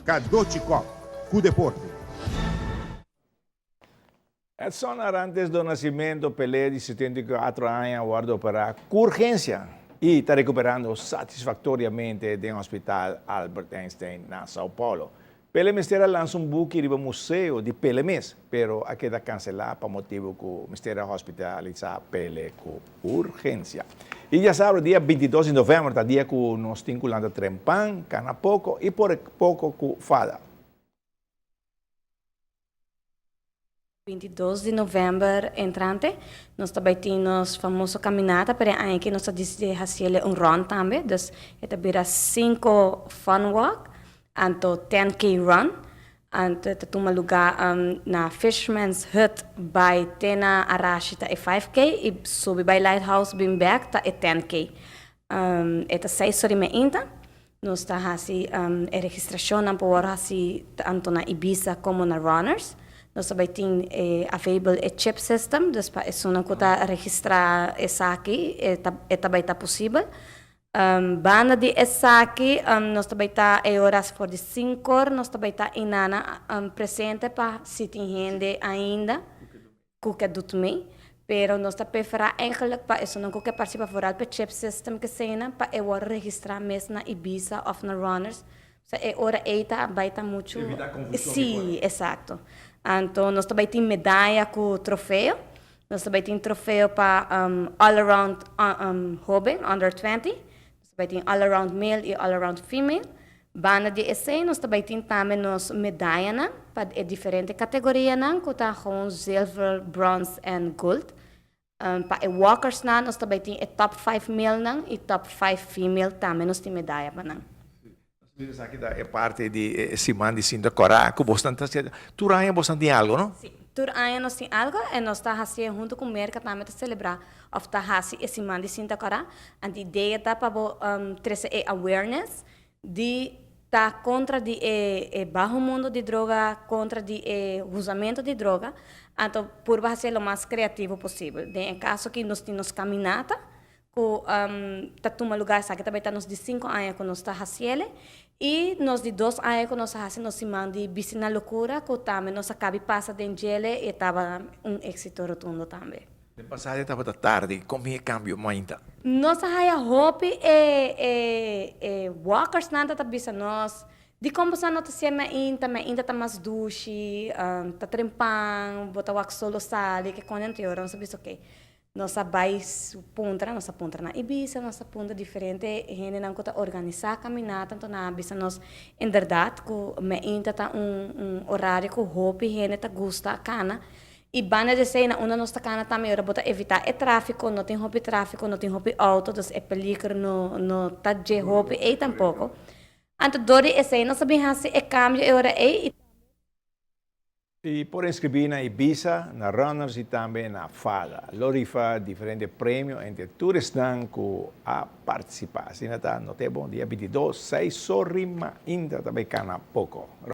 Cadochi Kock cu deporte. Edson Arantes do Nascimento Pelé di 74 aña a wordo opera cu urgencia y ta recuperando satisfactoriamente den Hospital Albert Einstein na Sao Paulo. Pele mester a lansa un buki riba museo di Pele mes, pero a keda cancelá pa motibu cu mester a hospitalisá Pele cu urgencia. Y djasabra dia 22 di november ta dia cu nos tin cu lanta trempan, cana poco y pore poco cu fada. 22 di november entrante nos ta bay tin nos famoso caminata, pero e aña aki nos ta dicidi haciele un run tambe, dus e ta bira cinco fun walk anto ten K run, anto e ta tuma luga na Fisherman's Hut bay te na Arashi ta e five K y subi bay Lighthouse bin bek ta e ten K. E ta seis ora y meinta. Nos ta hasi e registrashonnan por wòrdu hasi tantu na Ibisa komo na Runners. Nos ta bai tin e available e chip system, dus pa esunnan ku ta registrá esaki e ta e ta bai ta posibel. Banda di esaki nos ta bai ta e oras for di sinkor nos ta bai ta inana presente pa si tin hende ainda. Ku ke doet mee, pero nos ta preferá eigenlijk pa esunnan ku ke participa vooral p'e chip system ke sena pa e wòrdu registrá mes na Ibisa òf na Runners. Sa e ora ei ta bai ta muchu. Evitá konfushon Sí, esakto. Anto nos ta bai tin medaya ku trofeo. Nos ta bai tin trofeo pa all around hóben, under 20. Nos ta bai tin all around male i all around female. Banda di esei nos ta bai tin tambe nos medayanan pa e diferente kategorianan ku ta gewoon zilver, brons en gold. Pa e walkersnan nos ta bai tin e top five malenan i top five female tambe nos tin medaya pa nan. Nos mira esaki ta e parti di e siman di Sinta Kòrá ku bosnan ta hasié. Tur aña bosnan tin algu, no? Sí, tur aña nos tin algu en nos ta hasié huntu ku Merka tambe ta selebrá òf ta hasi e siman di Sinta Kòrá. Anto idea ta pa bo trese e awareness Di ta kontra di e e baho mundo di droga, kontra di e huzamento di droga, anto purba hasié lo mas kreativo posibel. Den e kaso aki nos tin nos kaminata ku ta tuma lugar, esaki ta bai ta nos di sinku aña ku nos ta hasiele, i nos di dos aña ku nos a hasi nos siman di Bisti na Lokura ku tambe nos a kabi pasa den djele i e tabata un éksito rotundo tambe. Den pasado e tabata tardi, kon bin e kambio mainta? Nos a haya hopi e e e walkersnan ta ta bisa nos, dikon boso no ta sier mainta, mainta ta mas dushi, ta trempan, bo ta wak solo sali, ke kon anto nos a bisa oke. Nos a bai puntra, nos a puntra na Ibisa, nos a puntra diferente hendenan ku ta organisá kaminata, anto nan a bisa nos inderdat ku mainta ta un un orario ku hopi hende ta gusta kana. I banda di esei na unda nos ta kana tambe ora bo ta evitá e tráfiko, no tin hopi tráfiko, no tin hopi outo, dus e peligro no no ta dje hopi ei tampoko. Anto dor di esei nos a bin hasi e kambio e ora ei i. I por inskribí na Ibisa, na Runners i tambe na Fada. Lo rifa diferente premio entre tur esnan ku a partisipá. Asina ta, no te bon, dia 22, seis sor rima inda ta bai kana poko.